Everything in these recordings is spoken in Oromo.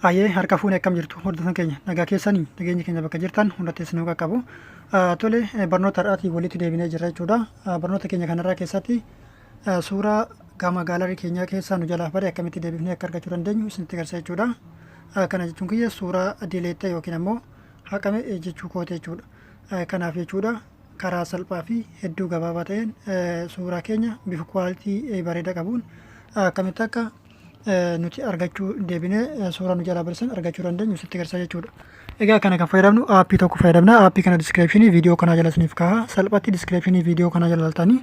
Hayyee, harka fuune, akkam jirtu hordofan keenya? Nagaa keessanii? Nageenyi keenya bakka jirtan hundatti isin qaqqabu. Tole, barnoota har'aatii walitti deebinee jirra jechuudha. Barnoota keenya kanarraa keessatti suuraa gama gallery keenyaa keessaa nu jalaa bade akkamitti deebifnee akka argachuu dandeenyu isinitti agarsiisa jechuudha. Kana jechuun kiyya suuraa delete yookiin ammoo haqame jechuu kooti jechuudha. Kanaaf jechuudha, karaa salphaa fi hedduu gabaabaa ta'een suuraa keenya bifa quality bareeda qabuun akkamitti akka nuti argachuu deebinee suuraa nu jalaa bade argachuu dandeenyu sitti agarsiisa jechuudha. Egaa kana kan fayyadamnu aappii tokko fayyadamna. Aappii kana description viidiyoo kanaa jala isiniif kaa'a. Salphatti description viidiyoo kanaa jala laltanii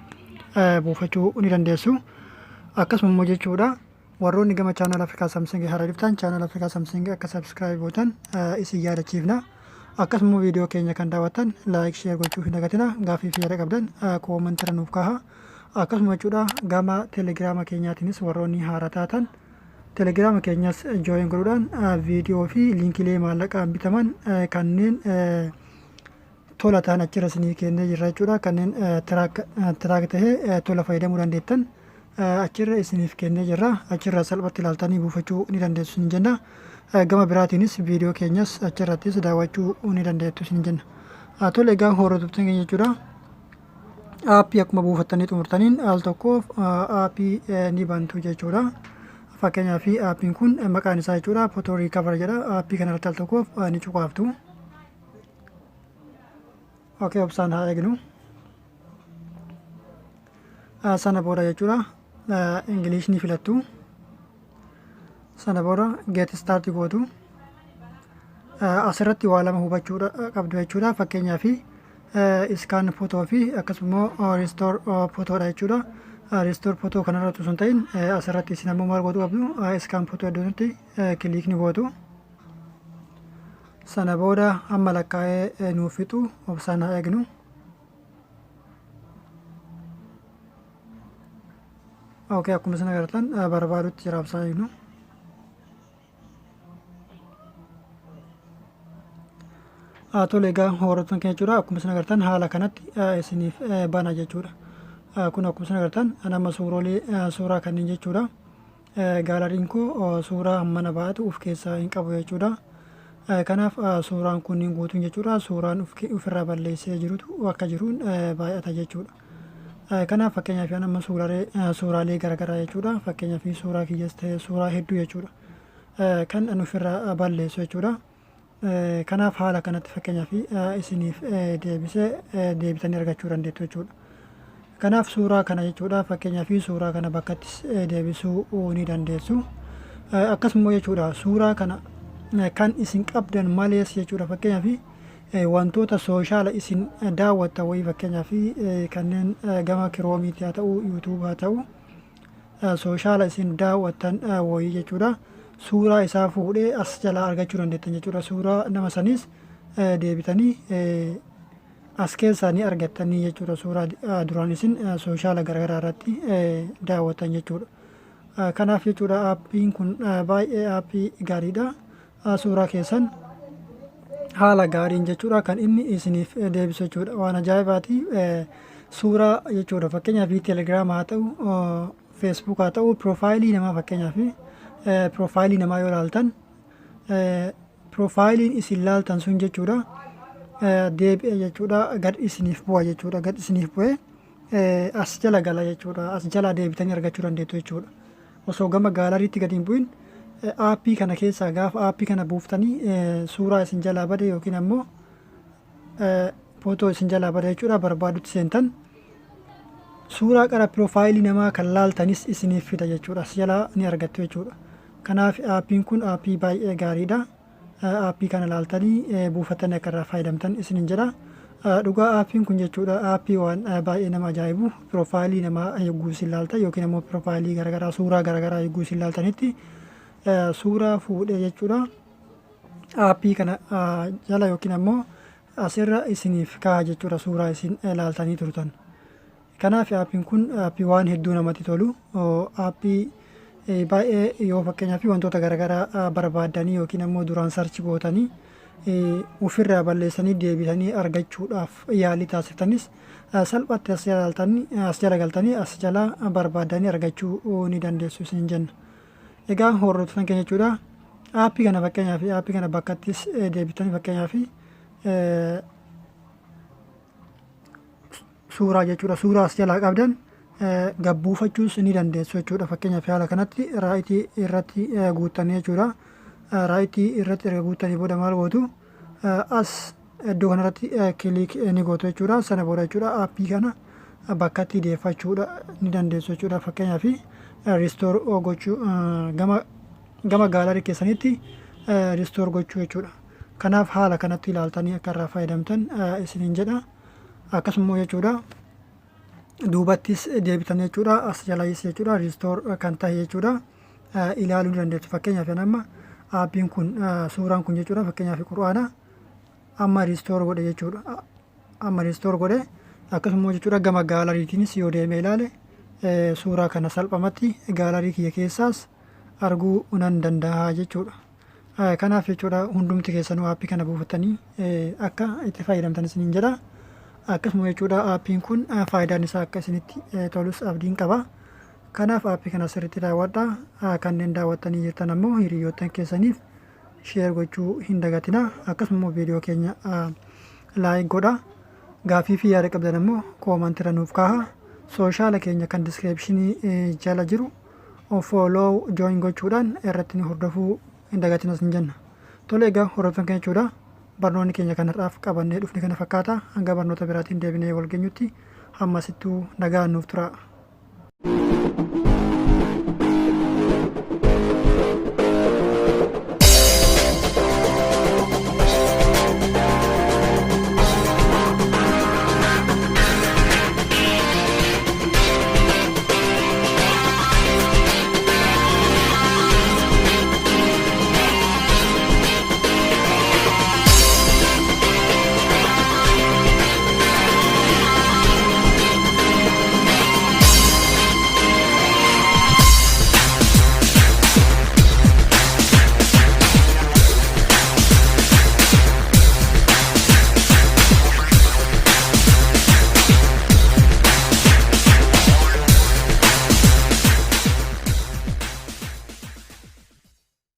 buufachuu ni dandeessu. Akkasuma immoo jechuudha, warroonni gama channel Afrikaa Samsung haaraa dhuftan channel Afrikaa Samsung akka subscribe gootan isin yaadachiifna. Akkasuma immoo viidiyoo keenya kan daawwattan like, share gochuu hin dagatina. Gaaffii fi yaada qabdan comment irra nuuf kaa'a. Akkasuma jechuudha, gama telegiraama keenyaatiinis warroonni haaraa taatan telegiraama keenyas join godhuudhaan viidiyoo fi liinkilee maallaqaan bitaman kanneen tola ta'an achirra isinii kennee jirra jechuudha. Kanneen track tahee tola fayyadamuu dandeettan achirra isiniif kennee jirra. Achirra salphatti ilaaltanii buufachuu ni dandeessu isin jenna. Gama biraatiinis viidiyoo keenyas achirrattis daawwachuu ni dandeettu isin jenna. Tole, egaa hordoftoota keenya jechuudha. Aappii akkuma buufattanii xumurtaniin al tokkoof aappii ni bantu jechuudha. Fakkeenyaaf, aappiin kun maqaan isaa jechuudha Photo Recover jedha. Aappii kanarratti al tokkoof ni cuqaaftu. Okay, obsaan haa eegnu. Sana booda jechuudha, English ni filattu. Sana booda get start gootu. Asirratti waa lama hubachuu qabdu jechuudha. Fakkeenyaaf, scan photo fi akkasuma immoo restore photodha jechuudha. Restore photo kanarratti osoo hin ta'in, asirratti isin ammoo maal gootu qabdu? Scan photo iddoo click ni gootu. Sana booda hamma lakkaa'ee nuuf fixu obsaan haa eegnu. Okay, akkuma isin agartan barbaadutti jira, obsaan eegnu. Tole, egaa hordoftoota keenya jechuudha, akkuma isin agartan haala kanatti isiniif bana jechuudha. Kun akkuma isin agartan nama suurolee suuraa kanneen jechuudha. Gaalariin koo suuraa mana baatu of keessaa hin qabu jechuudha. Kanaaf suuraan kunniin guutuun jechuudha, suuraan ofirraa balleessee jirutu akka jiruun baay'ata jechuudha. Kanaaf fakkeenyaaf, amma suuraalee garaagaraa jechuudha. Fakkeenyaaf, suuraa kiyyas ta'e suuraa hedduu jechuudha. Kan an ofirraa balleessu jechuudha. Kanaaf haala kanatti fakkeenyaaf isiniif deebisee deebitanii argachuu dandeettu jechuudha. Kanaaf suuraa kana jechuudha, fakkeenyaaf suuraa kana bakkattis deebisuu ni dandeessu. Akkasuma jechuudha, suuraa kana kan isin qabdan malees jechuudha, fakkeenyaaf wantoota social isin daawwattan wayii, fakkeenyaaf kanneen gama Chromeiitti haa ta'u, YouTube haa ta'u, social isin daawwattan wayii jechuudha. Suuraa isaa fuudhee as jalaa argachuu dandeettan jechuudha. Suuraa nama saniis deebitanii as keessaa ni argattanii jechuudha. Suuraa duraan isin social garaagaraa irratti daawwattan jechuudha. Kanaaf jechuudha, aappiin kun baay'ee aappii gaariidha. Suuraa keessan haala gaariin jechuudha kan inni isiniif deebisu jechuudha. Waan ajaa'ibaati suuraa jechuudha. Fakkeenyaaf, Telegiraama haa ta'u, Facebook haa ta'u, profile namaa, fakkeenyaaf profile namaa yoo ilaaltan, profileiin isin laaltan sun jechuudha deebi'e jechuudha, gad isiniif bu'a jechuudha. Gad isiniif bu'ee as jala gala jechuudha. As jala deebitanii argachuu dandeettu jechuudha. Osoo gama gaalariitti gadi hin bu'in, aappii kana keessaa gaafa aappii kana buuftanii suuraa isin jalaa bade yookiin ammoo footoo isin jalaa bade jechuudha barbaadutti seentan, suuraa qara profile namaa kan laaltanis isiniif fida jechuudha. As jalaa ni argattu jechuudha. Kanaaf aappiin kun aappii baay'ee gaariidha. Aappii kana laaltanii buufatanii akka irraa fayyadamtan isinin jedha. Dhugaa aappiin kun jechuudha, aappii waan baay'ee nama ajaa'ibu, profile namaa yogguu isin laaltan yookiin ammoo profile garaagaraa, suuraa garaagaraa yogguu isin laaltanitti suuraa fuudhee jechuudha aappii kana jala yookiin ammoo asirra isiniif kaa'a jechuudha, suuraa isin laaltanii turtan. Kanaaf aappiin kun aappii waan hedduu namatti tolu, aappii baay'ee yoo fakkeenyaaf wantoota garaagaraa barbaaddanii yookiin ammoo duraan search gootanii ofirraa balleessanii deebitanii argachuudhaaf yaalii taasiftanis, salphatti as jala galtanii as jala barbaaddanii argachuu ni dandeessu isin jenna. Egaa hordoftoota keenya jechuudha, Aappii kana fakkeenyaaf aappii kana bakkattis deebitanii fakkeenyaaf suuraa jechuudha. Suuraa as jalaa qabdan gabbuufachuus ni dandeessu jechuudha. Fakkeenyaaf haala kanatti raayitii irratti guuttanii jechuudha. Raayitii irratti erga guuttanii booda maal gootu? As iddoo kanarratti click ni gootu jechuudha. Sana booda jechuudha aappii kana bakkatti deeffachuudha ni dandeessu jechuudha. Fakkeenyaaf restore gochuu gama gallery keessanitti restore gochuu jechuudha. Kanaaf haala kanatti ilaaltanii akka irraa fayyadamtan isiniin jedha. Akkasuma jechuudha duubattis deebitan jechuudha, as jalayis jechuudha restore kan ta'e jechuudha ilaaluu ni dandeessu. Fakkeenyaaf amma aappiin kun, suuraan kun jechuudha, fakkeenyaaf qur'aana amma restore godhe jechuudha. Amma restore godhe. Akkasuma jechuudha gama gaalariitiinis yoo deeme ilaale, suuraa kana salphamatti gallery kiyya keessaas arguu nan danda'a jechuudha. Kanaaf jechuudha hundumti keessanuu aappii kana buufatanii akka itti fayyadamtan isiniin jedha. Akkasuma jechuudha aappiin kun faayidaan isaa akka isinitti tolus abdiin qaba. Kanaaf aappii kana sirriitti daawwadha. Kanneen daawwattanii jirtan ammoo hiriyoottan keessaniif share gochuu hin dagatina. Akkasuma viidiyoo keenya like godha. Gaaffii fi yaada qabdan ammoo koomantiirra nuuf kaaha. Sooshaala keenya kan description jala jiru follow, join gochuudhaan irratti nu hordofuu hin dagatina isin jenna. Tole, egaa hordoftoota keenya jechuudha. Barnoonni keenya kanarraaf qabannee dhufne kana fakkaata. Hanga barnoota biraatiin deebinee wal geenyutti hammasittuu nagaan nuuf tura.